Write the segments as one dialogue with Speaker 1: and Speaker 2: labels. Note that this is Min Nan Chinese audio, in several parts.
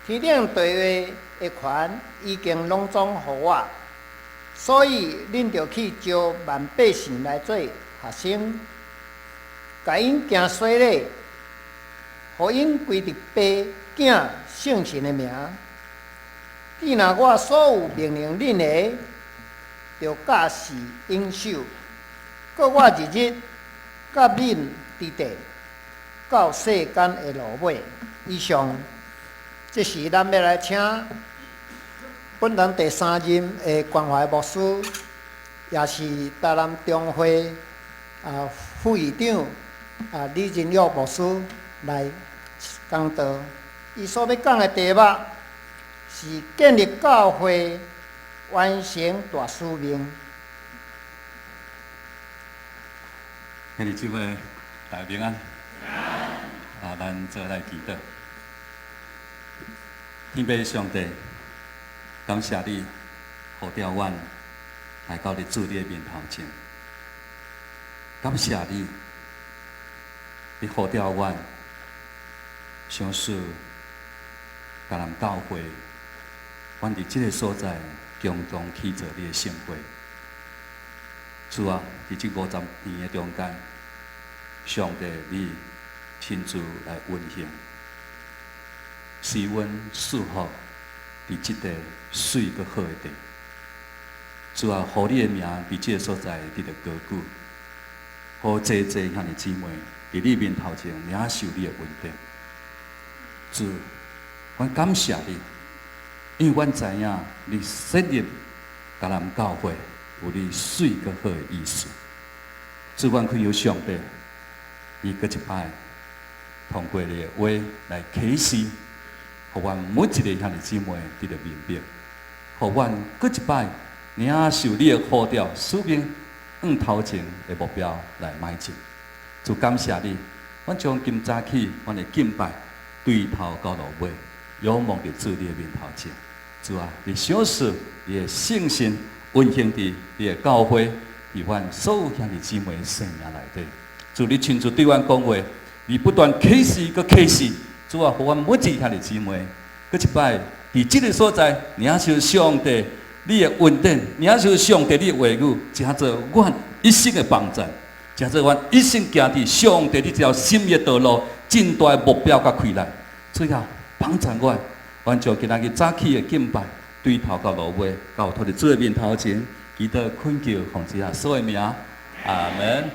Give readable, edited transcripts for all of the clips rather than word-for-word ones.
Speaker 1: 天頂地下的權已經攏總予我，所以恁著去招萬百姓來做學生，共𪜶行洗禮，予𪜶歸佇父、囝、聖神的名。既若我所有命令恁的，著教示𪜶守。閣我日日佮恁佇佇，到世間的落尾。以上，這時咱欲來請本堂第三任的關懷牧師，也是台南中會副議長李仁玉牧師來講道。伊所欲講的題目是建立教會，完成大使命。
Speaker 2: 兄弟姊妹，大家平安。咱做來祈禱。天父上帝，感謝你呼召阮來到你主你的面頭前。感謝你，你呼召阮，賞賜迦南教會，阮佇這个所在共同去做你的聖會。主啊，佇這50年的中間，上帝你親自來運行，使阮賜福佇這塊媠閣好的地。主啊，予你的名佇這个所在得著高舉，予濟濟兄弟姊妹佇你面頭前領受你的恩典。主，阮感謝你，因為阮知影你設立迦南教會有你媠閣好的意思。主，阮懇求上帝，你閣一擺通過你的話來啟示，予阮每一个兄弟姊妹得著明白，予阮閣一擺領受你的呼召使命，向頭前的目標來邁進。主，感謝你，阮將今早起阮的敬拜對頭到落尾，仰望佇主你的面頭前。主啊，你賞賜你的聖神運行佇你的教會，佇阮所有兄弟姊妹的生命內底。主，你親自對阮講話，你不斷啟示閣啟示。主啊，予阮每一个兄弟姊妹，閣一擺佇這个所在領受上帝你的恩典，領受上帝你的話語，成做阮一生的幫贊，成做阮一生行佇上帝你這條心意的道路，真大的目標佮氣力。主啊，幫贊阮，阮將今仔日早起的敬拜，對頭到落尾，交託佇主的面頭前，祈禱懇求奉主耶穌的名，阿門。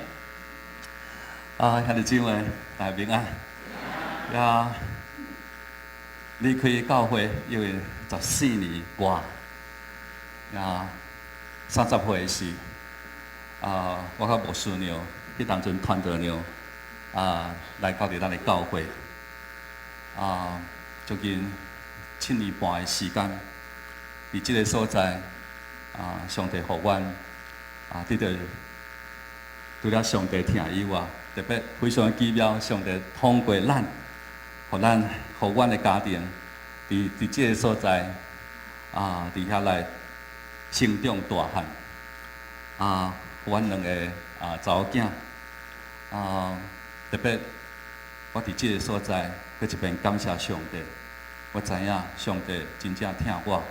Speaker 2: 兄弟姊妹，大家平安。呀，離開教會已經14年外，呀，30歲時，我佮牧師娘，彼當陣傳道娘，來到佇咱的教會，將近7年半的時間，佇這个所在，上帝予阮，得著除了上帝疼以外，特別非常奇妙，上帝通過咱，予咱，予阮的家庭，佇這个所在，佇遐來成長大漢，予阮兩個查某囝，特別我佇這个所在，閣一遍感謝上帝，我知影上帝真正疼我，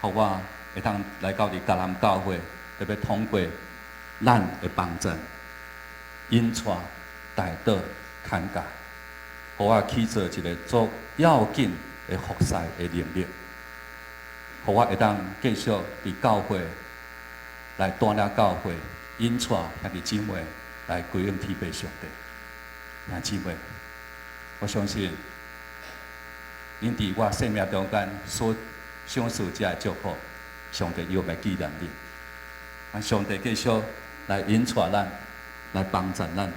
Speaker 2: 予我會當來到佇迦南教會，特別通過咱的幫贊，引帶、代禱、牽教，予我去做一个足要緊的服侍的能力，予我會當繼續佇教會來帶領教會，引帶兄弟姊妹來歸向天父上帝。兄弟姊妹，我相信，恁佇我生命中間所賞賜這个祝福，上帝永遠紀念恁。願上帝繼續來引帶咱，來幫助咱。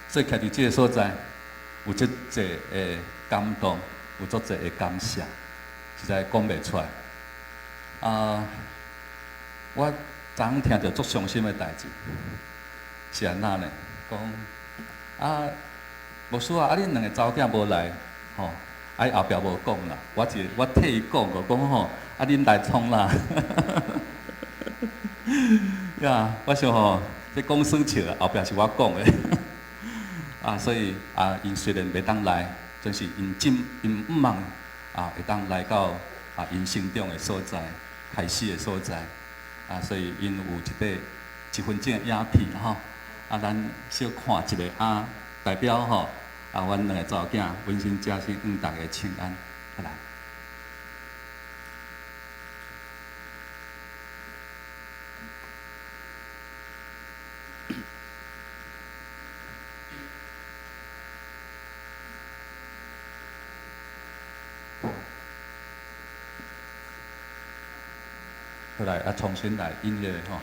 Speaker 2: 所以徛佇這个所在，有足濟的感動，有足濟的感謝，實在講袂出來。我昨昏聽著足傷心的代誌，是按怎呢？講啊，牧師啊，恁兩个查某囝無來，吼，伊後壁無講啦，我是我替伊講過，講吼，恁來創啦。呀，我想吼，這講耍笑，後壁是我講的。所以𪜶雖然袂當來，真是𪜶真𪜶毋茫啊，會當來到啊，𪜶成長的所在，開始的所在，啊，所以𪜶有一塊1分鐘的影片吼，啊，咱小看一下啊，代表吼，啊，阮兩个查某囝溫馨嘉欣向大家請安，來。好來，啊，重新來音樂吼。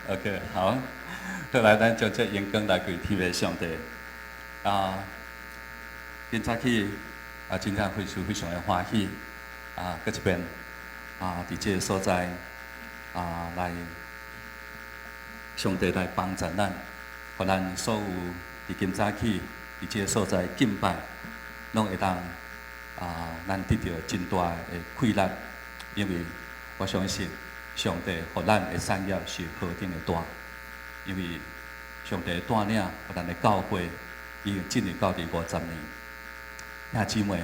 Speaker 2: OK，好，好來，咱將這熒光來歸天父上帝。啊，今早起啊，真正非常非常的歡喜啊，閣一遍啊，佇這个所在啊，來上帝來幫助咱，予咱所有佇今早起佇這个所在敬拜，攏會當啊，咱得著真大的氣力，因為我相信上帝予咱的產業是何等的大，因為上帝帶領予咱的教會已經進入到第50年。兄姊妹，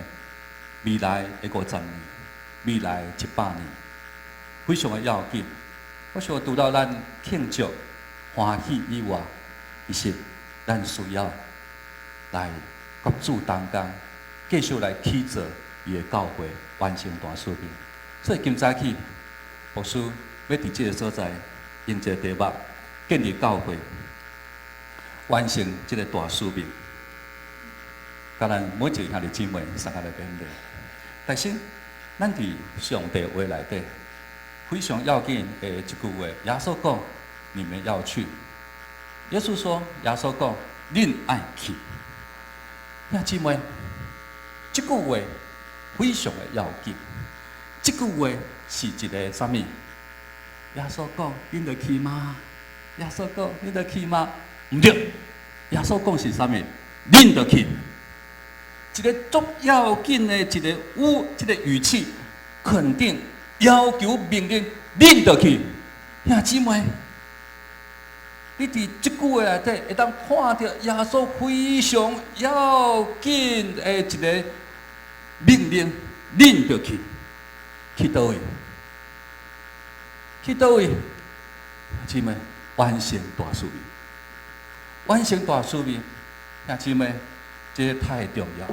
Speaker 2: 未來的50年，未來100年，非常的要緊。我想除了咱慶祝歡喜以外，其實咱需要來佮主同工，繼續來起造伊的教會，完成大使命。所以今早起，牧師欲佇這个所在，用這个題目建立教會，完成這个大使命。佮咱每一个兄弟姊妹相共來勉勵。但是，咱佇上帝話內底非常要緊的一句話，耶穌講：你們要去。耶穌說：耶穌講，恁愛去。兄姊妹，這句話非常的要緊。這句話是一个啥物？耶穌講：恁著去嗎？耶穌講：恁著去嗎？毋對。耶穌講是啥物？恁著去。一个足要緊的一個語，這个語氣肯定、要求、命令，恁著去。兄姊妹，你佇這句話內底會當看著耶穌非常要緊的一个命令，恁著去。去佗位？去佗位？姊妹，完成大使命，完成大使命。兄姊妹，這太重要，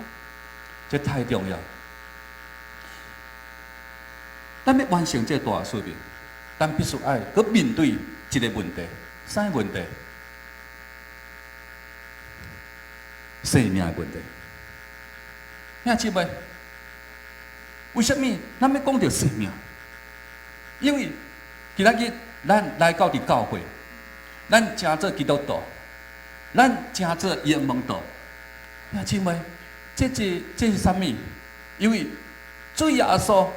Speaker 2: 這太重要。咱欲完成這大使命，咱必須愛閣面對一个問題，啥問題？生命的問題。兄姊妹，為啥物咱欲講著生命？因為今仔日咱來到佇教會，咱成做基督徒，咱成做伊的門徒。兄姊妹，這是啥物？因為主耶穌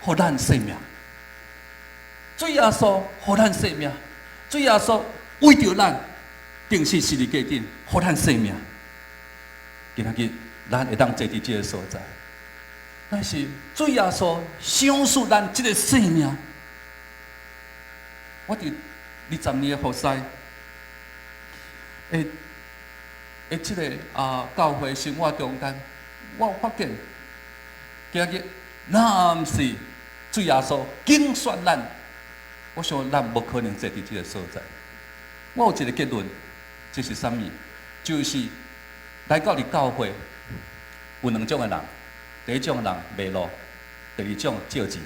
Speaker 2: 予咱生命，主耶穌予咱生命，主耶穌為著咱釘死十字架頂，予咱生命。今仔日咱會當坐佇這个所在，但是主耶穌賞賜咱這个生命。我佇20年的服侍，會的這个教會生活中間，我發現今日若毋是主耶穌揀選咱，我想咱無可能坐佇這个所在。我有一个結論，這是啥物？就是來到佇教會有兩種的人，第一種人迷路，第二種借錢。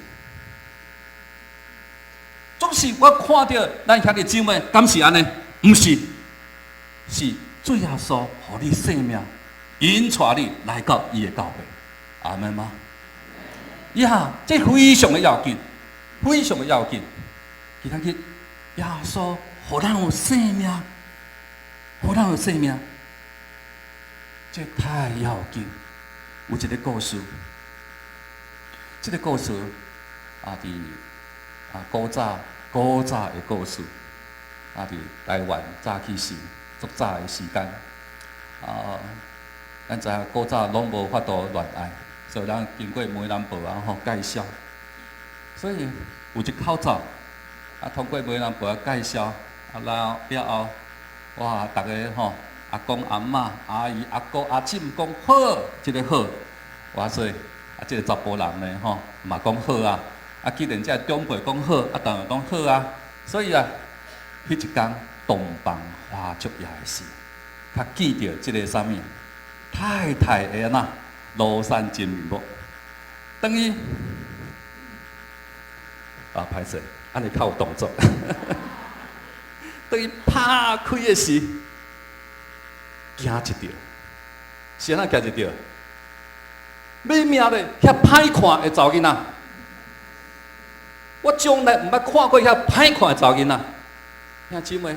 Speaker 2: 總是我看著咱兄弟姊妹，敢是按呢？毋是，是主耶穌予你生命，引帶你來到伊的教會，阿們嗎？呀，這非常的要緊，非常的要緊。今仔日耶穌予咱有生命，予咱有生命，這太要緊。有一个故事，這个故事啊，佇古早古早的故事，啊，佇台灣早起時，足早的時間，啊，咱知影古早攏無法度戀愛，所以咱經過媒人婆仔吼介紹，所以有一口罩，啊，通過媒人婆仔介紹，啊，然後了後，哇，逐个吼，阿公阿嬤、阿姨阿哥阿婶講好，這个好，哇塞，啊，這个查埔人呢吼，嘛講好啊。啊，既然這長輩講好，啊，當然講好啊。所以啊，彼一工洞房花燭夜的時，較見著這个啥物太太的按怎廬山真面目。當伊啊，歹勢，按呢較有動作。當伊拍開的時，驚一著，是按怎驚一著？欲命咧，遐歹看的查某囡仔。我從來毋捌看過遐歹看的查某囡仔。兄姊妹，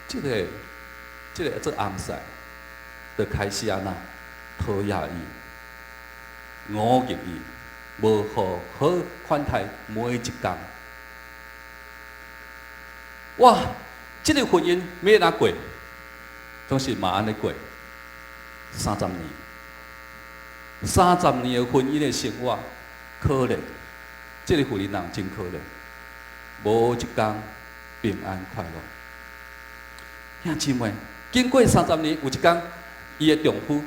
Speaker 2: 這个做翁婿，就開始按怎討厭伊、忤逆伊，無予好款待每一工。哇！這个婚姻欲按怎過？總是嘛按呢過三十年，三十年的婚姻的生活，可憐。這个婦人人真可憐，無一工平安快樂。兄姊妹，經過三十年，有一工，伊的丈夫，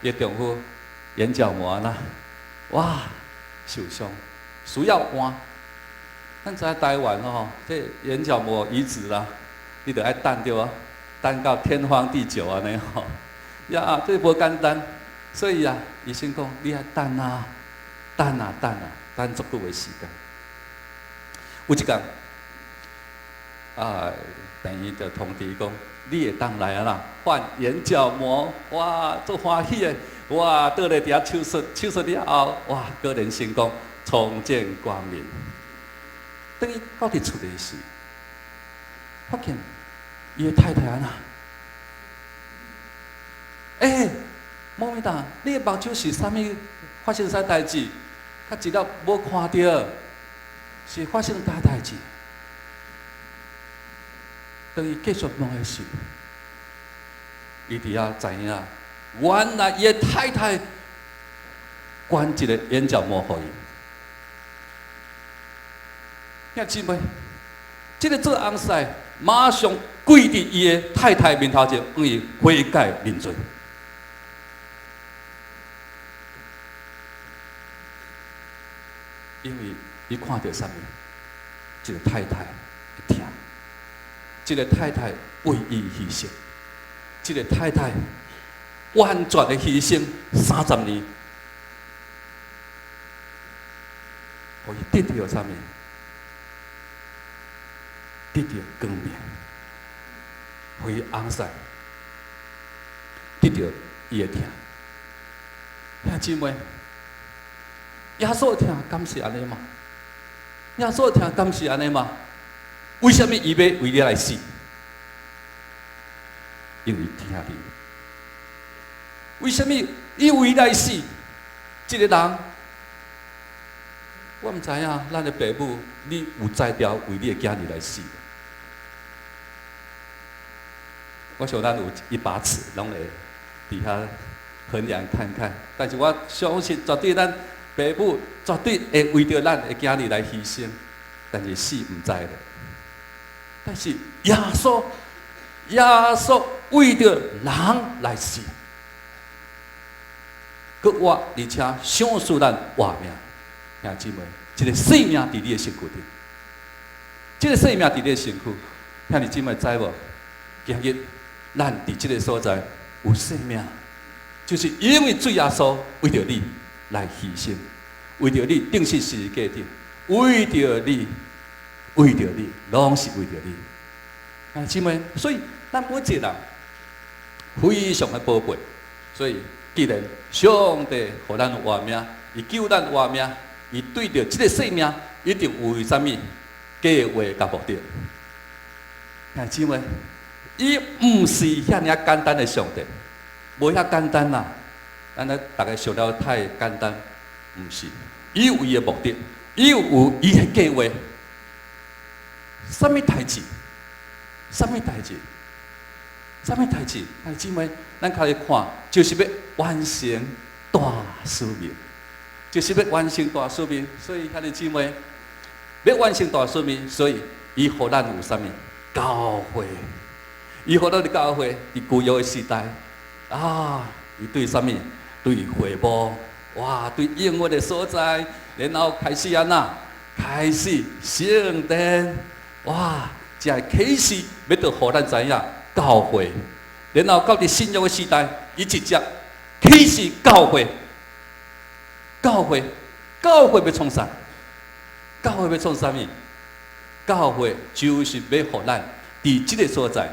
Speaker 2: 伊的丈夫眼角膜啦，哇，受傷，需要換。咱知台灣吼，這眼角膜移植啦，你著愛等對無？等到天荒地久按呢吼。呀，這無簡單，所以啊，醫生講你愛等啊，等啊，等啊。等足久的時間，有一工，啊，病院就通知講，你會當來啊啦，換眼角膜，哇，足歡喜的，哇，倒來佇遐手術，手術了後，哇，果然成功，重見光明。當伊到佇厝裡時，發現伊的太太按怎，欸，莫米達，你的目睭是啥物？發生啥代誌？較一粒無看著，是發生啥代誌？當伊繼續問的時，伊佇遐知影，原來伊的太太捐一個眼角膜予伊。兄姊妹，這个做翁婿馬上跪佇伊的太太面頭前，向伊悔改認罪。因為伊看著啥物？一个太太的疼，一个太太為伊犧牲，一个太太完全的犧牲三十年，予伊得著啥物？得著光明，予伊翁婿得著伊的疼。兄姊妹，耶穌的疼敢是按呢嗎？耶穌的疼敢是按呢嗎？為啥物伊欲為你來死？因為疼你。為啥物伊為你來死？這个人，我毋知影，咱的爸母，你有才調為你的囝兒來死？我想咱有一把尺，攏會佇遐衡量看看。但是我相信，絕對咱爸母絕對會為著咱的囝兒來犧牲，但是死毋知咧。但是耶穌，耶穌為著人來死，閣活，而且賞賜咱活命。兄姊妹，這个生命佇你的身軀頂，這个生命佇你的身軀，兄弟姊妹知無？今日咱佇這个所在有生命，就是因為主耶穌為著你來犧牲，為著你釘死十字架頂，為著你，為著你，攏是為著你。兄弟姊妹，所以咱每一個人非常的寶貝。所以既然上帝予咱活命，伊救咱活命，伊對著這个生命一定有啥物計劃佮目的。兄弟姊妹，伊毋是遐爾簡單的上帝，無遐簡單啦。咱咧逐家想了太簡單，毋是。伊有伊的目的，伊有伊的計劃。啥物代誌？啥物代誌？啥物代誌？兄弟姊妹，咱開始看，就是欲完成大使命，就是欲完成大使命。所以兄弟姊妹，欲完成大使命，所以伊予咱有啥物？教會，伊予咱的教會，佇舊約的時代啊，伊對啥物？對會幕，哇，對應允的所在，然後開始按怎？開始聖殿，哇，這個啟示欲著予咱知影教會，然後到佇新約的時代，伊直接啟示教會，教會，教會欲創啥？教會欲創啥物？教會就是欲予咱佇這个所在，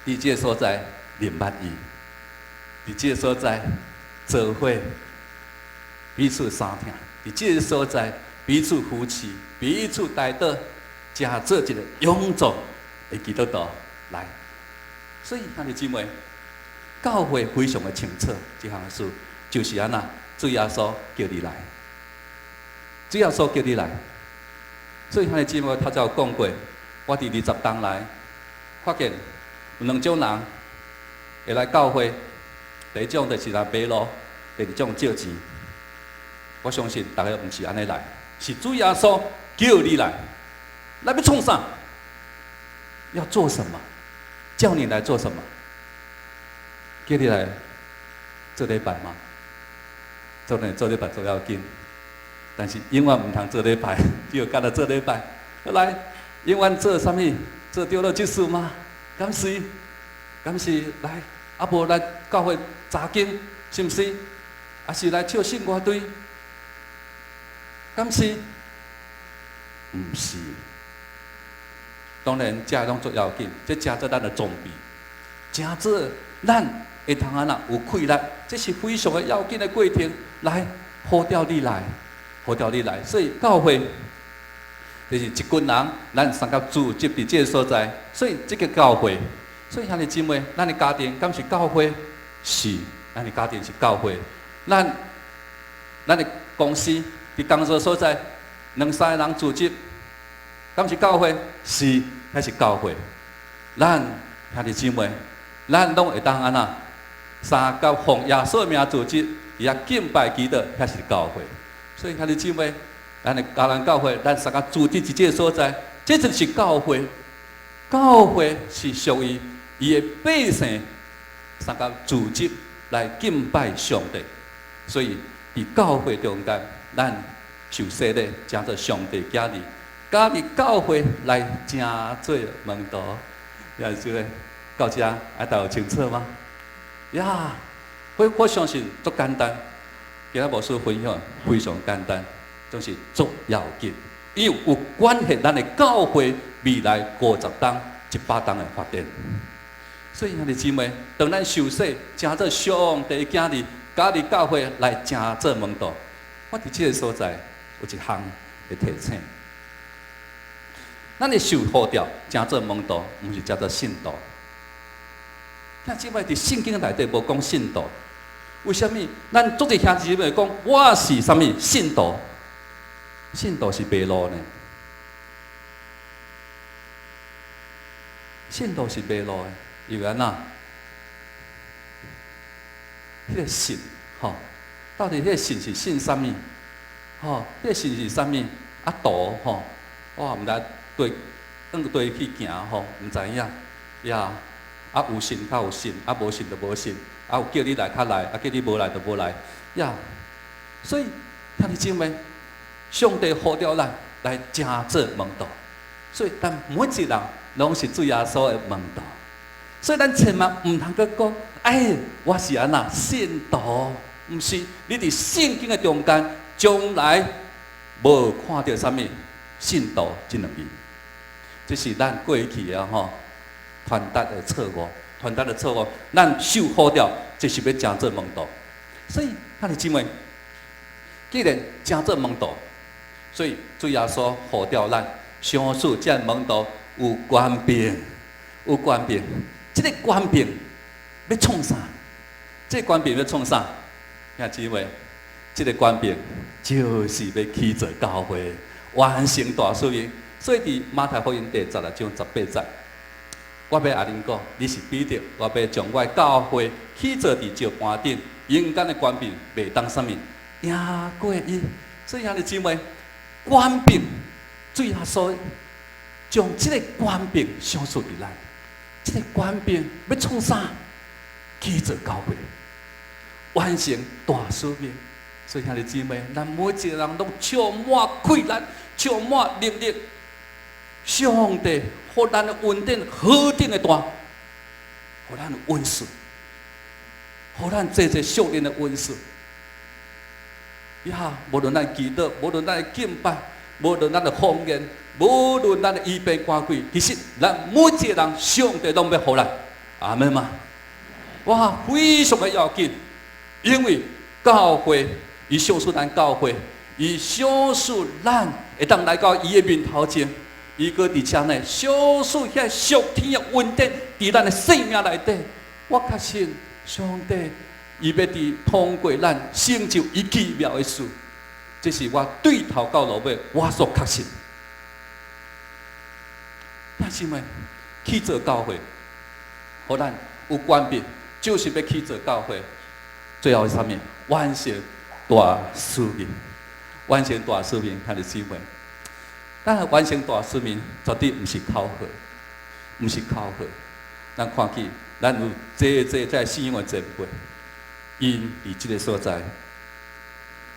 Speaker 2: 佇這个所在認捌伊，佇這个所在做伙彼此相疼，佇這个所在彼此扶持，彼此代禱，成做一个勇壯的基督徒來。所以兄弟姊妹，教會非常的清楚，這項事就是按怎，主耶穌叫你來，主耶穌叫你來。所以兄弟姊妹，頭才有講過，我佇20冬來發現有兩種人會來教會，第一種就是來迷路，第二種借錢。我相信逐家毋是按呢來，是主耶穌叫你來，來欲創啥？要做什麼？叫你來做什麼？叫你來做禮拜嗎？做呢做禮拜做要緊，但是永遠毋通做禮拜，只有干焦做禮拜。來，永遠做啥物？做長老執事嗎？敢是？敢是來？啊無來教會查經，是毋是？抑是來唱聖歌隊？敢是？毋是。當然，這攏足要緊，這成做咱的裝備，成做咱會通按怎有氣力，這是非常的要緊的過程。來，呼召你來，呼召你來。所以教會就是一群人，咱相佮聚集佇這个所在，所以這个教會。所以兄弟姊妹，咱的家庭敢是教會？是，咱的家庭是教會。咱的公司佇工作所在，兩三個人組織，敢是教會？是，彼是教會。咱兄弟姊妹，咱攏會當按怎？相佮奉耶穌名組織，佇遐敬拜祈禱，彼是教會。所以兄弟姊妹，咱的迦南教會，咱相佮組織佇這个所在，這就是教會。教會是屬於伊的百姓，相佮組織來敬拜上帝。所以佇教會中間，咱受洗禮，成做上帝囝兒，加入教會來成做門徒。也是個到這愛大有清楚嗎？呀，我相信足簡單，今仔牧師分享非常簡單，總是足要緊，伊有關係咱的教會未來50冬、100冬的發展。所以兄弟姊妹，當咱受洗，成做上帝囝兒，加入教會來成做門徒，我佇這个所在有一項的提醒：咱的受呼召成做門徒，毋是成做信徒。兄姊妹佇聖經內底無講信徒，為啥物？咱足濟兄弟姊妹講我是啥物信徒？信徒是迷路呢？信徒是迷路的，因為按怎？彼个信，吼，到底彼个信是信啥物？吼，彼个信是啥物？啊，徒吼，我毋知對，向佗去行吼，毋知影呀。啊，有信較有信，啊，無信就無信，啊，有叫你來較來，啊，叫你無來就無來，呀。所以兄弟姊妹，上帝呼召咱來成做門徒，所以咱每一個人攏是主耶穌的門徒。所以咱千萬毋通閣講，哎，我是按怎信徒，毋是，你佇聖經的中間，從來無看著啥物信徒這兩字，這是咱過去的吼傳達的錯誤，傳達的錯誤。咱受呼召，就是欲成做門徒。所以，兄弟姊妹，既然成做門徒，所以主耶穌呼召咱，賞賜這門徒有權柄，有權柄。這个權柄欲創啥？這个權柄欲創啥？兄姊妹，這个權柄就是欲起造教會，完成大使命。所以佇馬太福音第十六章十八節，我欲共恁講，你是彼得，我欲將我的教會起造佇石盤頂，陰間的權柄袂當啥物贏過伊。所以兄弟姊妹，權柄主耶穌將這个權柄賞賜予咱。這个權柄欲創啥？起造教會，完成大使命。所以兄弟姊妹，咱每一个人攏充滿氣力，充滿能力。上帝予咱的恩典何等的大，予咱有恩賜，予咱這這屬靈的恩賜。呀，無論咱祈禱，無論咱的敬拜，無論咱的方言，無論咱的醫病趕鬼，其實咱每一個人，上帝攏欲予咱，阿們嗎？哇，非常的要緊，因為教會伊賞賜咱教會，伊賞賜咱會當來到伊的面頭前，伊閣佇遮呢，賞賜遐屬天的恩典佇咱的生命內底。我確信上帝伊欲佇通過咱成就伊奇妙的事，這是我對頭到落尾我所確信。兄姊妹，起造教會，予咱有權柄，就是欲起造教會，最後是啥物？完成大使命，完成大使命，兄弟姊妹。但是完成大使命，絕對毋是口號，毋是口號。咱看見，咱有濟濟這信仰的前輩，𪜶佇這个所在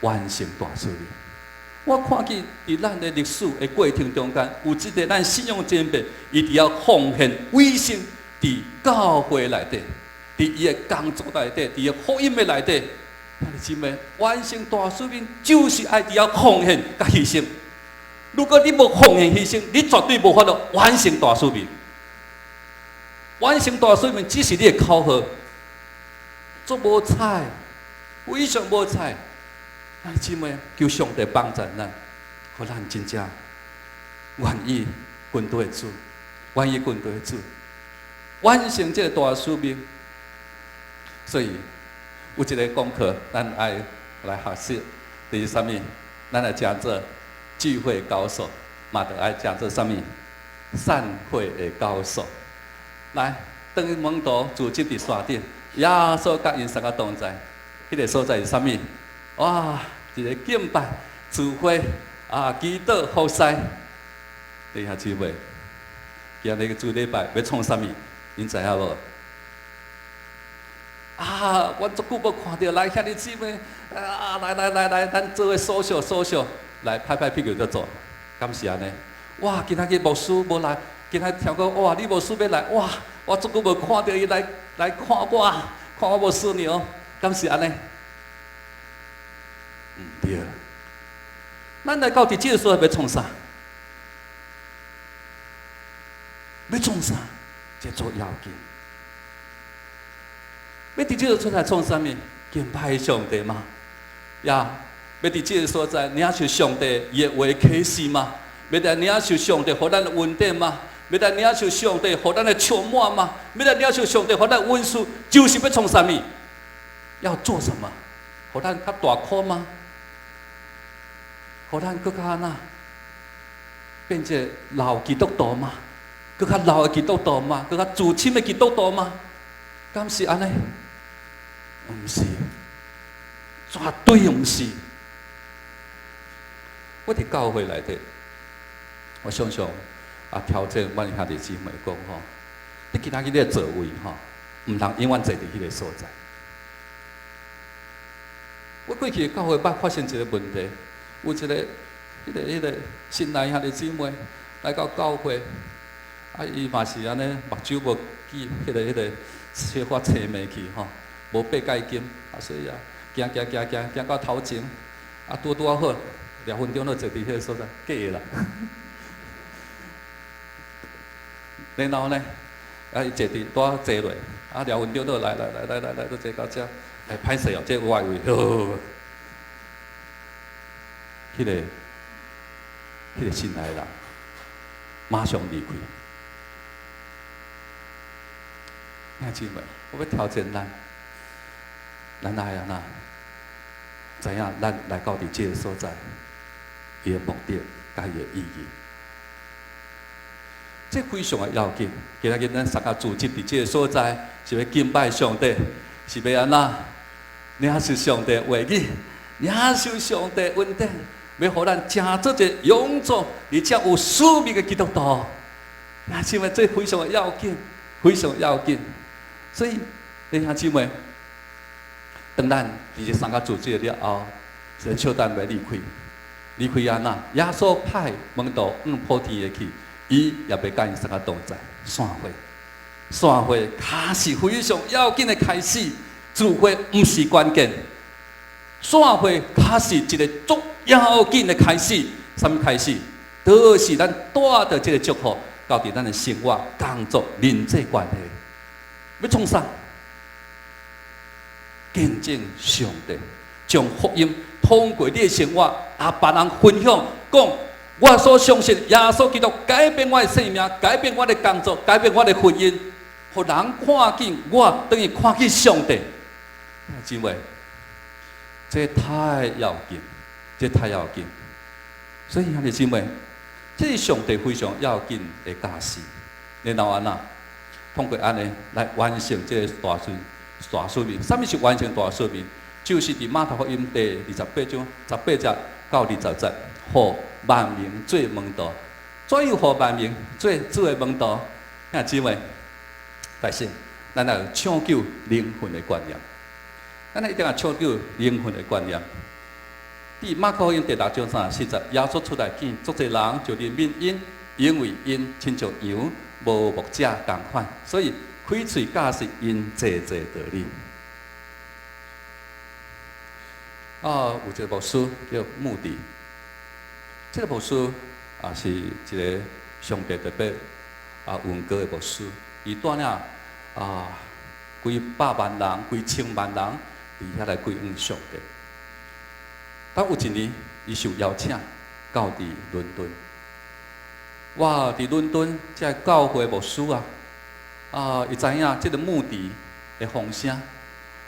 Speaker 2: 完成大使命。我看見佇咱的歷史的過程中間，有這个咱信仰前輩，伊佇遐奉獻委身佇教會內底，佇伊的工作內底，佇伊福音的內底，兄弟姊妹，完成大使命就是愛佇遐奉獻佮犧牲。如果你無奉獻犧牲，你絕對無法度完成大使命。完成大使命只是你的口號，足無彩，非常無彩。兄弟姊妹，求上帝幫助咱，予咱真正願意跟隨主，願意跟隨主，完成這个大使命。所以有一个功課，咱愛來學習，就是啥物？咱來成做聚會高手，嘛著愛成做啥物？散會的高手。來，當門徒聚集佇山頂，耶穌佮𪜶三个同在，彼个所在是啥物？哇！一个敬拜、聚會啊，祈禱、服侍。弟兄姊妹，今日个主禮拜欲創啥物？恁知影無？啊！我足久無看著來兄弟姊妹，啊！來來來來，咱做伙數數數數，來拍拍屁股就走，敢是按呢？哇！今仔日牧師無來，今仔聽講哇，李牧師欲來，哇！我足久無看著伊來來看我，看我牧師娘，敢是按呢？毋對，咱來到佇這个所在欲創啥？欲創啥？這足要緊。欲佇這个所在創啥物？敬拜上帝嗎？呀，欲佇這个所在領受上帝伊的話啟示嗎？欲來領受上帝予咱的恩典嗎？欲來領受上帝予咱的充滿嗎？欲來領受上帝予咱的恩賜，就是欲創啥物？要做什麼？予咱較大箍嗎？予咱閣較按怎？變做老基督徒嗎？閣較老的基督徒嗎？閣較資深的基督徒嗎？敢是按呢？毋是，絕對毋是。我佇教會內底，我常常啊挑戰阮兄弟姊妹講吼，你今仔日的座位吼，毋通永遠坐佇彼个所在。我過去教會捌發生一個問題，有一個彼個新來兄弟姊妹來到教會，啊，伊嘛是按呢，目睭無見，彼個小可青盲去吼，無擘蓋金，啊，所以啊，行行行行行到頭前，啊，拄拄仔好，2分鐘就坐佇彼个所在，假的啦。然後呢，啊，伊坐佇拄仔坐落，啊，2分鐘就來來來來來來，都坐到遮，欸，歹勢哦，這我的位，呵，彼個新來的人馬上離開。兄姊妹，我欲挑戰咱，咱愛按怎？知影咱來到佇這个所在，伊的目的佮伊的意義。這非常的要緊。今仔日咱三個聚集佇這个所在，是欲敬拜上帝，是欲按怎？領受上帝話語，領受上帝恩典，欲予咱成做一个勇壯而且有使命的基督徒。兄姊妹，這非常的要緊，非常要緊。所以，弟兄姊妹，當咱佇這三個組織了後，是笑等欲離開，離開按怎？耶穌派門徒往普天下去，伊也欲佮𪜶三个同在。散會，散會確實非常要緊的開始。聚會毋是關鍵，散會確實一個足要緊的開始。啥物開始？就是咱帶著這个祝福，到佇咱的生活、工作、人際關係，欲創啥？見證上帝，將福音通過你的生活，啊，別人分享，講我所相信耶穌基督改變我的生命，改變我的工作，改變我的婚姻，予人看見我，等於看見上帝。姊妹，這太要緊，這太要緊。所以兄弟姊妹，這是上帝非常要緊的教示。然後按怎？通過按呢來完成這个大使大使命。啥物是完成大使命？就是佇馬太福音第28章18節到20節，予萬民做門徒。怎樣予萬民做主的門徒？兄姊妹，但是咱愛有搶救靈魂的觀念。咱一定愛搶救靈魂的觀念。佇馬可福音第6章34節，耶穌出來見足濟人，就憐憫𪜶，因為𪜶親像羊無牧者仝款，所以開喙教示𪜶濟濟道理。啊，有一個牧師叫穆迪，這個牧師也是一個上帝特別啊恩膏的牧師，伊帶領啊幾百萬人、幾千萬人佇遐來歸向上帝。當有一年，伊受邀請到佇倫敦。哇！佇倫敦，這个教會牧師啊，啊，伊知影這个穆迪的風聲。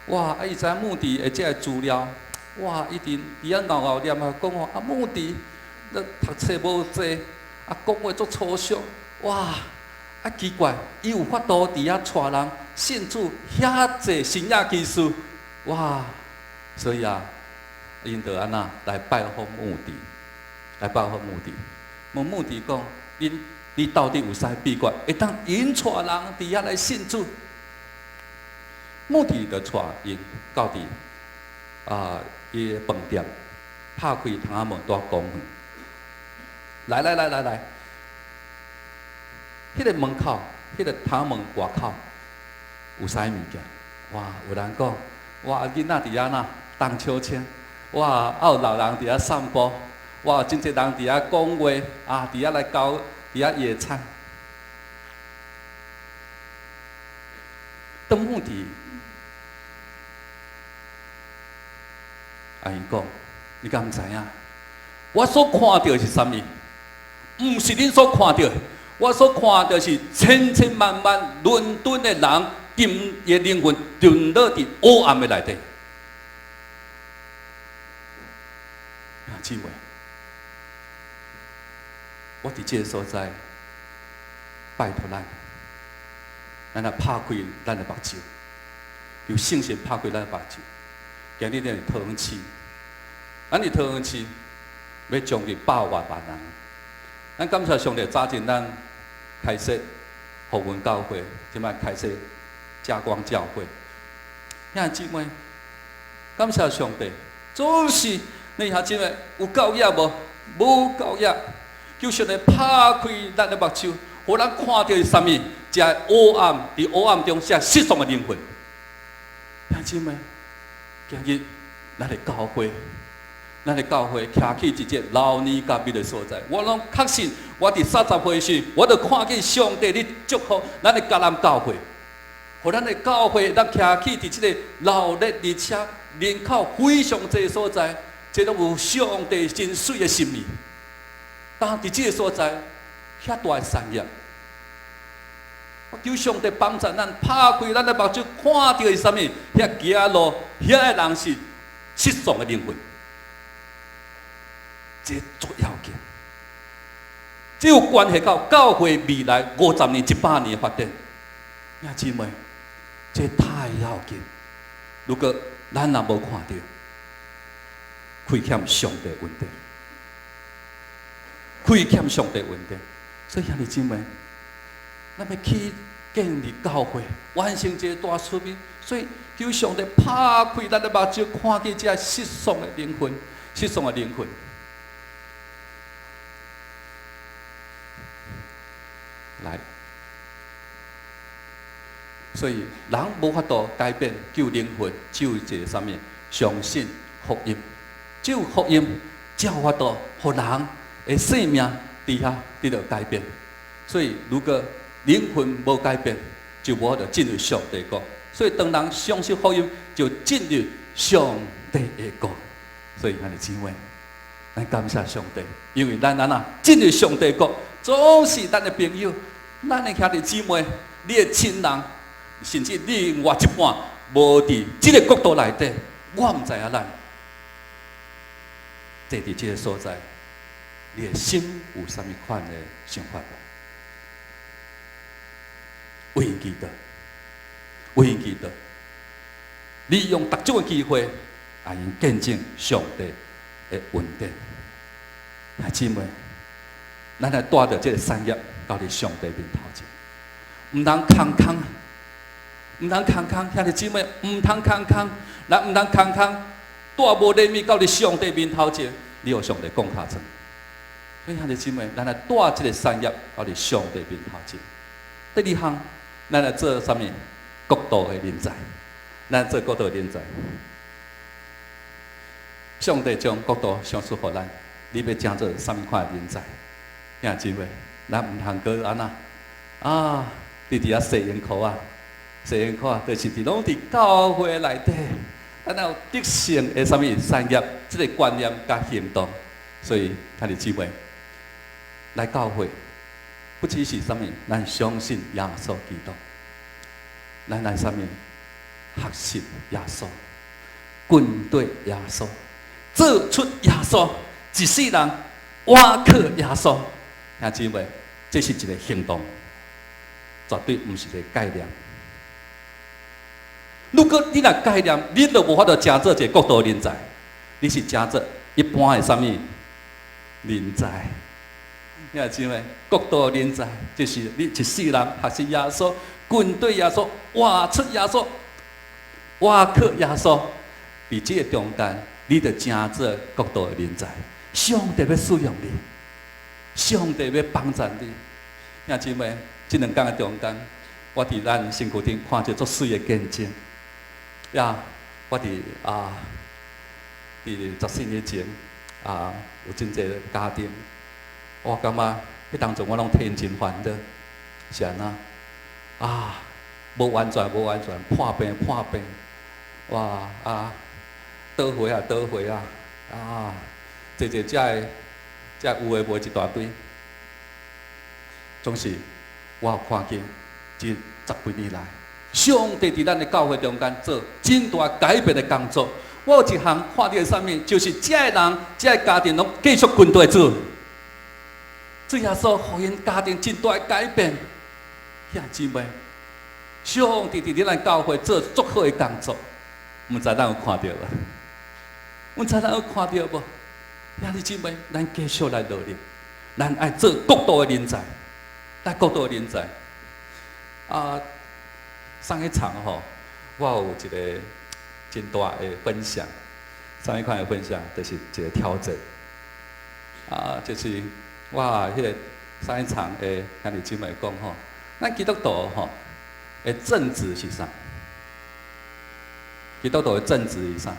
Speaker 2: 哇！啊，伊知影穆迪的這个資料。哇！伊佇佇遐𠢕𠢕念啊，講吼啊，穆迪，咧讀冊無濟，啊，講話足抽象。哇！啊，奇怪，伊有法度佇遐帶人信主遐濟神蹟奇事。哇！所以啊，𪜶就按怎來拜訪穆迪，來拜訪穆迪。問穆迪講：恁你到底有啥秘訣，會當引帶人佇遐來信主？穆迪就帶𪜶到佇啊，伊的飯店，拍開窗仔門，蹛公園。來來來來來，彼个門口，彼个窗門外口有啥物件？哇！有人講，哇！囡仔佇遐哪盪秋千，哇！啊有老人佇遐散步，哇！真濟人佇遐講話，啊！佇遐來交，佇遐野餐。當穆迪，啊𪜶講，你敢毋知影？我所看著的是啥物？毋是恁所看著的，我所看著是千千萬萬倫敦的人，今伊的靈魂沉落佇黑暗的內底。兄姊妹，我佇這个所在，拜託咱，咱來拍開咱的目睭，求聖神拍開咱的目睭。今日咱佇桃園市，咱佇桃園市欲將近百外萬人。咱感謝上帝，早前咱開設予阮教會，這擺開設嘉光教會。兄弟姊妹，感謝上帝，總是你兄姊妹有夠額無？無夠額，求上帝拍開咱的目睭，予咱看著是啥物？這黑暗佇黑暗中，這失喪的靈魂。兄姊妹，今日咱的教會，咱的教會徛起一個老年甲密的所在。我攏確信，我佇30歲時，我就看見上帝咧祝福咱的迦南教會，予咱的教會咱徛起佇這个鬧熱而且人口非常濟所在，這攏有上帝真媠的心意。但佇這个所在，遐大的產業，我求上帝幫助咱，拍開咱的目睭，看著是啥物？遐行路，遐个人是失喪的靈魂，這足要緊，這有關係到教會未來50年、100年的發展。兄姊妹，這太要緊。如果咱若無看著，虧欠上帝恩典，虧欠上帝恩典。所以兄弟姊妹，咱欲去建立教會，完成這個大使命。所以求上帝拍開咱的目睭，看見這失喪的靈魂，失喪的靈魂。來，所以人無法度改變救靈魂，只有一个啥物？相信福音，只有福音才有法度，予人的生命佇遐得著改變。所以，如果靈魂無改變，就無法度進入上帝國。所以，當人相信福音，就進入上帝的國。所以，兄弟姊妹，咱感謝上帝，因為咱按怎進入上帝國，總是咱的朋友、咱的兄弟姊妹、你的親人，甚至另外一半無佇這个國度內底，我毋知影咱坐佇這个所在，你的心有啥物款的想法無？為祈禱，為祈禱，利用逐種的機會，來見證上帝的恩典。兄姊妹，咱來帶著這个產業到佇上帝面頭前，毋通空空，毋通空空，兄弟姊妹，毋通空空，咱毋通空空，帶無禮物到佇上帝面頭前，你予上帝講尻川。所以兄弟姊妹，咱來帶這个產業到佇上帝面頭前。第二項，咱來做啥物？國度的人才，咱做國度的人才。上帝將國度賞賜予咱，你欲成做啥物款的人才？兄姊妹，咱毋通閣按怎啊？佇佇遐洗衣褲啊，洗衣褲啊，就是佇攏佇教會內底，咱有得勝的啥物產業？這个觀念佮行動。所以，兄弟姊妹來教會，不只是啥物，咱相信耶穌基督，咱來啥物？學習耶穌，跟隨耶穌，做出耶穌，一世人倚靠耶穌。兄姊妹，這是一个行動，絕對毋是一个概念。如果你若概念，你就無法度成做一个國度人才，你是成做一般的啥物人才。兄姊妹，國度人才就是你一世人學習耶穌，跟隨耶穌，活出耶穌，倚靠耶穌。佇這个中間，你就成做國度的人才。上帝欲使用你，上帝欲幫助你。兄姊妹，這兩工的中間，我佇咱身軀頂看著足媠的見證。呀，我佇啊，佇14年前啊，有真濟家庭，我感覺彼當陣我攏替𪜶真煩惱，是按怎？啊，無完全，無完全，破病破病，哇啊，倒回啊倒回啊，啊，濟濟遮个遮有的無的一大堆，總是我有看見這十幾年來，上帝佇咱的教會中間做真大改變的工作。我有一項看著啥物，就是這个人、這个家庭攏繼續跟隨主，主耶穌予𪜶家庭真大的改變。兄姊妹，上帝佇咱教會做足好的工作，毋知咱有看著無？毋知咱有看著無？兄弟姊妹，咱繼續來努力，咱愛做國度的人才，咱國度的人才。啊，上一場吼，我有一個真大的分享。上一款的分享就是一個挑戰。啊，就是我彼個上一場的兄弟姊妹講吼，咱基督徒吼的正職是啥？基督徒的正職是啥？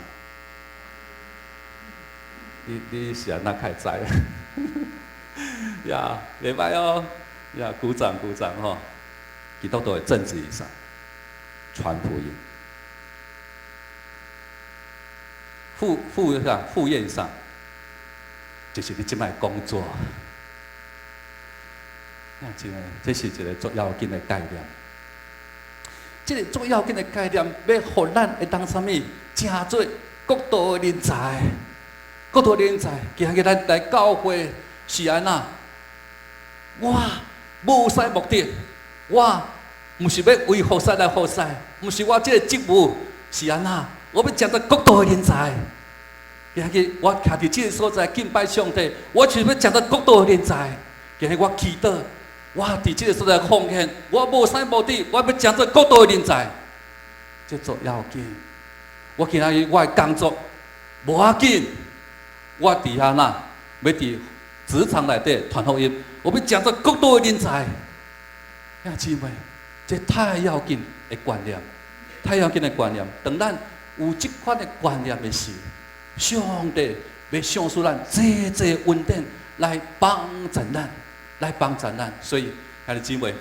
Speaker 2: 你是按怎會知？呀，袂䆀哦，呀，鼓掌鼓掌吼！基督徒的正職是啥？傳福音。副啥？副業啥？就是你這擺工作。兄姊妹，這是一個足要緊的概念。這個足要緊的概念，欲予咱會當啥物？成做國度的人才，國度的人才。今日咱來教會是按怎？我無啥目的，我毋是欲為服侍來服侍，毋是我這個職務是按怎？我欲成做國度的人才。今日我徛佇這個所在敬拜上帝，我就是欲成做國度的人才。今日我祈禱，我佇這個所在奉獻，我無啥目的，我欲成做國度的人才。這足要緊。我今仔日我的工作無要緊，我佇遐哪，欲佇職場內底傳福音，我欲成做國度的人才。兄姊妹，這太要緊的觀念，太要緊的觀念。當咱有這款的觀念的時，上帝欲賞賜咱濟濟恩典來幫助咱，來幫助咱。所以，兄弟姊妹，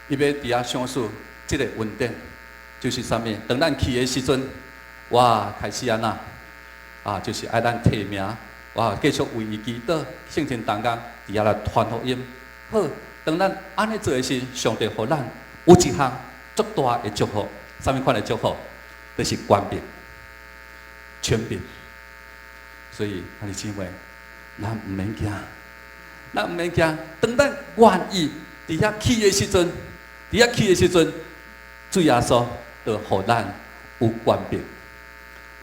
Speaker 2: 伊欲佇遐賞賜這個恩典，就是啥物？當咱去的時陣，哇，開始按怎？啊，就是愛咱提名，哇，繼續為伊祈禱，聖靈同工佇遐來傳福音。好，當咱按呢做的時，上帝予咱有一項足大的祝福，啥物款的祝福？就是權柄、權柄。所以，兄弟姊妹，咱毋免驚，咱毋免驚。當咱願意佇遐去的時陣，佇遐去的時陣，主耶穌就予咱有權柄，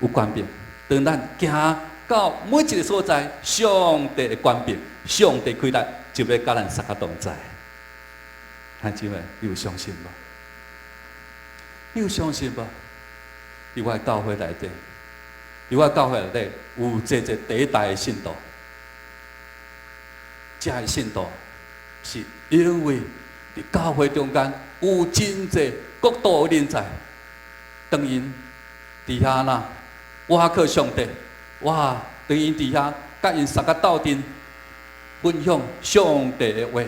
Speaker 2: 有權柄。當咱行到每一個所在，上帝的權柄、上帝氣力就欲佮咱相佮同在。兄弟姊妹，你有相信無？你有相信無？佇我的教會內底，佇我的教會內底有濟濟第一代的信徒，這个信徒是因為佇教會中間有真濟國度的人才，當𪜶佇遐啦，倚靠上帝，哇！當𪜶佇遐佮𪜶相佮鬥陣分享上帝的話，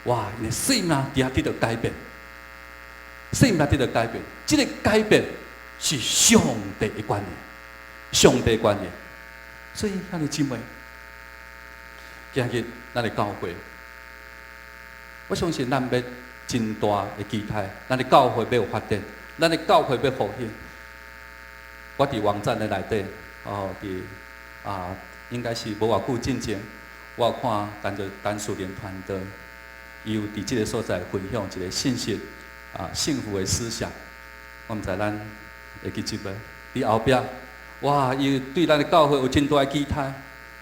Speaker 2: 哇！𪜶的生命佇遐得著改變，生命得著改變，這個改變是上帝的觀念，上帝的觀念。所以，兄弟姊妹，今日咱的教會，我相信咱欲真大的期待，咱的教會欲有發展，咱的教會欲復興。我佇網站的內底，哦，佇啊，應該是無偌久進前，我有看陳就陳樹林傳道，伊有佇這個所在分享一個信息，啊，幸福的思想。我毋知咱會記得無？佇後壁，哇！伊對咱的教會有真大的期待。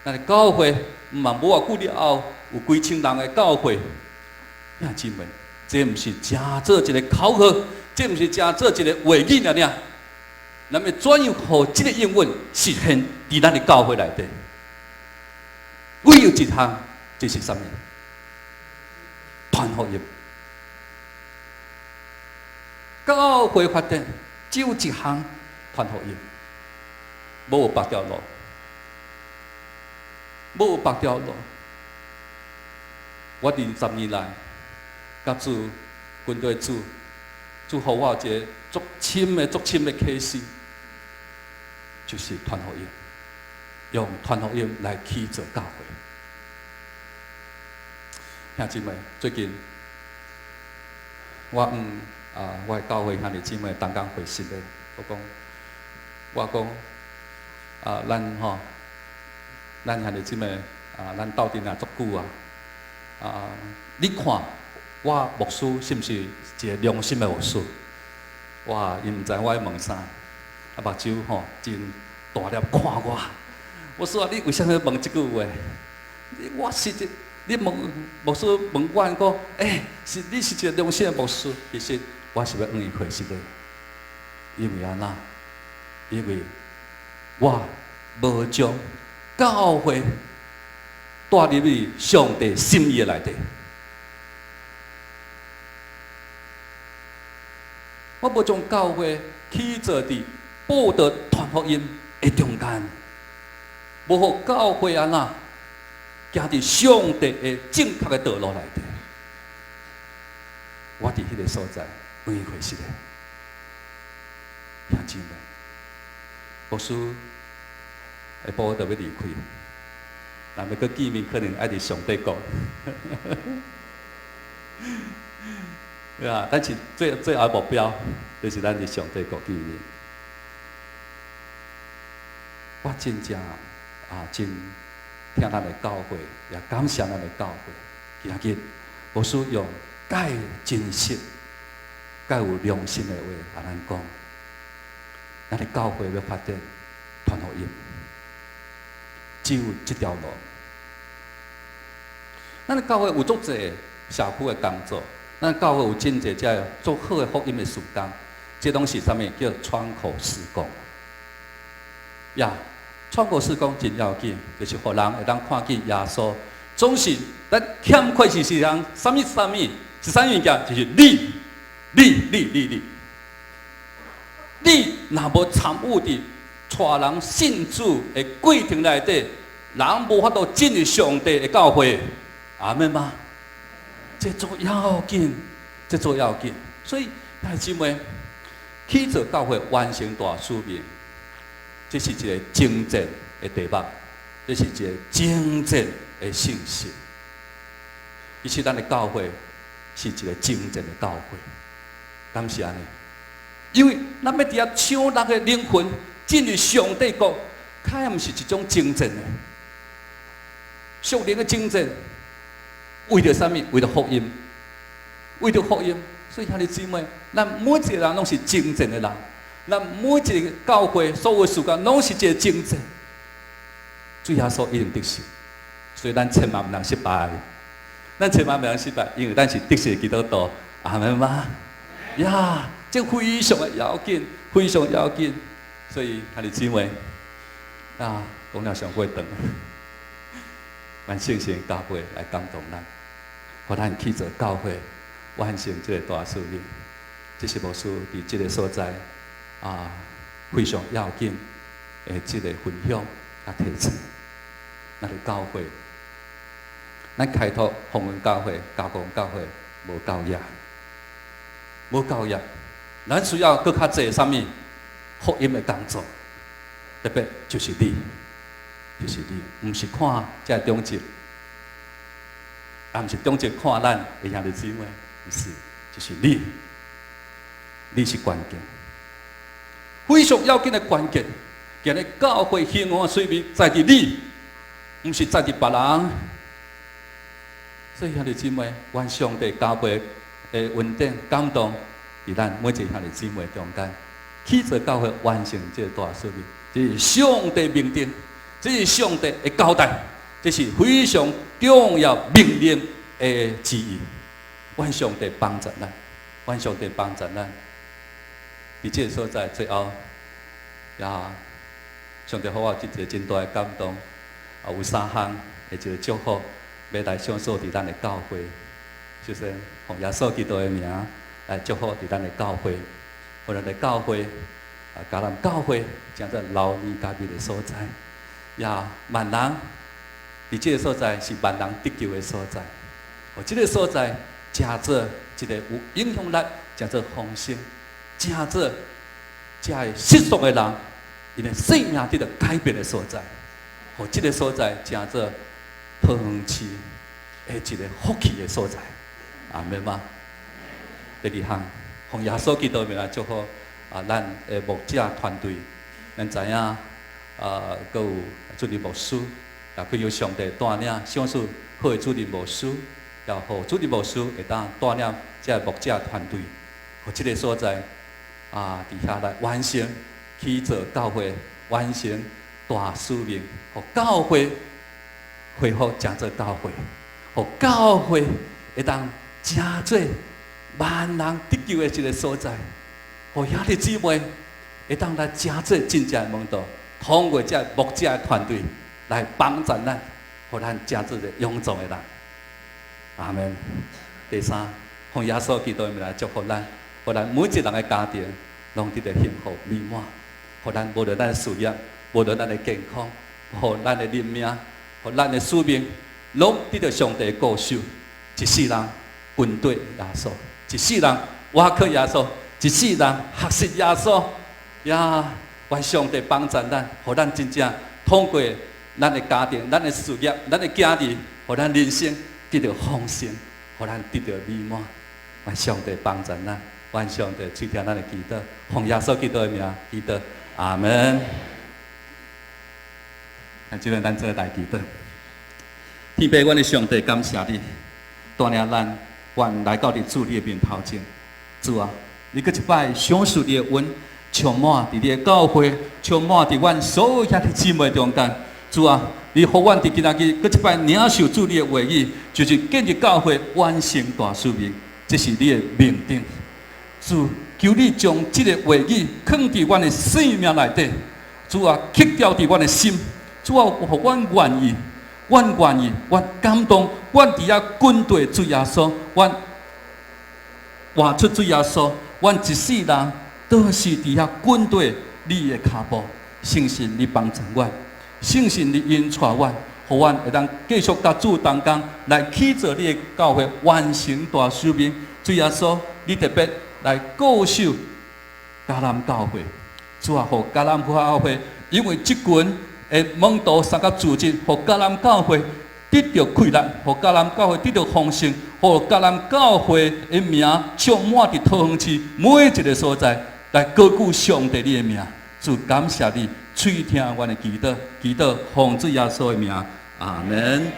Speaker 2: 咱的教會嘛無偌久了後，有幾千人的教會。兄姊妹，這毋是誠做一個口號，這毋是誠做一個話語爾爾。咱欲怎樣予這個應允實現佇咱的教會內底？唯有一項，這是啥物？傳福音。教會發展只有一項傳福音，無別條路，無別條路。我20年來，佮主跟隨主，主予我一個足深的、足深的啟示，就是傳福音，用傳福音來起造教會。兄姊妹，最近我問啊，我的教會兄弟姊妹同工回信的，我講啊，咱吼，咱兄弟姊妹啊，咱鬥陣也足久啊，啊，你看我牧師是毋是一個良心的牧師？哇，𪜶毋知我咧問啥，啊，目睭吼真大粒看我。我說你為啥物問這句話？我是一，你問牧師問阮講，欸，是你是一個良心的牧師，其實我是欲向伊回失禮，因為按怎？因為我無將教會帶入去上帝心意的內底，我無將教會起造佇報道傳福音的中間，無予教會按怎行佇上帝的正確的道路內底。我佇彼个所在，向伊回失禮，兄姊妹，牧師下晡就欲離開，若欲閣見面，可能愛佇上帝國。對啊，但是最最後目標就是咱佇上帝國見面。我真正啊，真疼咱的教會，也感謝咱的教會。今日牧師用蓋真實、蓋有良心的話，共咱講，咱的教會欲發展傳福音，只有這條路。咱的教會有足濟社區的工作，咱教會有真濟這足好的福音的事工，這攏是啥物？叫窗口事工。呀，窗口事工真要緊，就是予人會當看見耶穌。總是咱欠缺是是人，啥物啥物是啥物物件？就是你，你，你，你，你。你若無參與佇帶人信主的過程內底，人無法度進入上帝的教會。阿們嗎？這足要緊，這足要緊。所以，弟兄姊妹，起造教會完成大使命，這是一個征戰的題目，這是一個征戰的信息。其實，咱的教會是一個征戰的教會，敢是按呢？因為咱欲佇遐搶人的靈魂進入上帝國，敢毋是一種征戰的，屬靈的征戰。為著啥物？為著福音，為著福音。所以兄弟姊妹，咱每一個人攏是征戰的人，咱每一個教會所有事工攏是一個征戰。主耶穌一定得勝，所以咱千萬毋通失敗。咱千萬毋通失敗，因為咱是得勝的基督徒。阿們嗎？呀，這非常的要緊，非常要緊。所以兄弟姊妹，啊，講了上過長，願聖神加倍來感動咱。予咱去做教會，完成這個大使命。這是牧師佇這個所在啊，非常要緊的這個分享佮提醒。咱的教會，咱開拓宏恩教會、加光教會，無夠額，無夠額。咱需要閣較濟啥物福音的工作，特別就是你，就是你，毋是看這個長執。也毋是長執看咱的兄弟姊妹，毋是，就是你，你是關鍵，非常要緊的關鍵。今日教會興旺的水面在佇你，毋是在佇別人。所以兄弟姊妹，願上帝加倍的恩典感動，佇咱每一個兄弟姊妹中間，去做教會完成這個大使命，這是上帝命定，這是上帝的交代。這是非常重要命令的旨意，願上帝幫助咱，願上帝幫助咱。佇這個所在，最後也上帝予我一個真大的感動，啊，有三項的一個祝福，欲來賞賜佇咱的教會，就是奉耶穌基督的名來祝福佇咱的教會，予咱的教會啊，迦南教會成做流年佳美的所在，也萬人。佇這個所在是萬人得救的所在，予這個所在成做一個有影響力，成做豐盛，成做遮个世俗的人，𪜶的生命得著改變的所在，予這個所在成做桃園市的一個福氣的所在，阿們嗎？第二項，奉耶穌基督的名來祝福啊，咱的牧者團隊，咱知影啊，閣有主任牧師。也可由上帝帶領，賞賜好的主任牧師，也予主任牧師會當帶領這个牧者團隊，予這个所在啊，佇遐來完成起造教會，完成大使命，予教會恢復成做教會，予教會會當成做萬人得救的一个所在，予兄弟姊妹會當來成做真正的門徒，通過這牧者的團隊來幫助咱，予咱成做一个勇壯的人。阿門。第三，奉耶穌基督的名來祝福咱，予咱每一个人的家庭攏得著幸福美滿，予咱無論咱的事業，無論咱的健康，予咱的人命，予咱的使命，攏得著上帝的顧守。一世人跟綴耶穌，一世人倚靠耶穌，一世人學習耶穌。呀，願上帝幫助咱，予咱真正通過咱的家庭、咱的事業、咱的囝兒，予咱人生得著豐盛，予咱得著美滿。願上帝幫助咱，願上帝垂聽咱的祈禱，奉耶穌基督的名祈禱，阿門。來，這邊咱做來祈禱。天父，阮的上帝，感謝你，帶領咱，阮來到佇主你的面頭前。主啊，你閣一擺賞賜你的恩，充滿佇你的教會，充滿佇阮所有兄弟姊妹中間。主啊，你予阮佇今仔日閣一擺領受主你的話語，就是建立教會完成大使命，這是你的命定。主，求你將這个話語囥佇阮的生命內底。主啊，刻雕佇阮的心。主啊，予阮願意，阮願意，阮感動，阮佇遐跟綴主耶穌，阮活出主耶穌，阮一世人都是佇遐跟綴你的跤步。聖神你幫助阮，聖神你引帶阮，予阮會當繼續佮主同工來起造你的教會，完成大使命。主耶穌，你特別來顧守迦南教會，主啊，予迦南教會，因為這群的門徒三個組織，予迦南教會得著氣力，予迦南教會得著豐盛，予迦南教會的名充滿佇桃園市每一个所在，來高舉上帝你的名。主感謝你，垂聽阮的祈禱，祈禱奉主耶穌的名，阿門。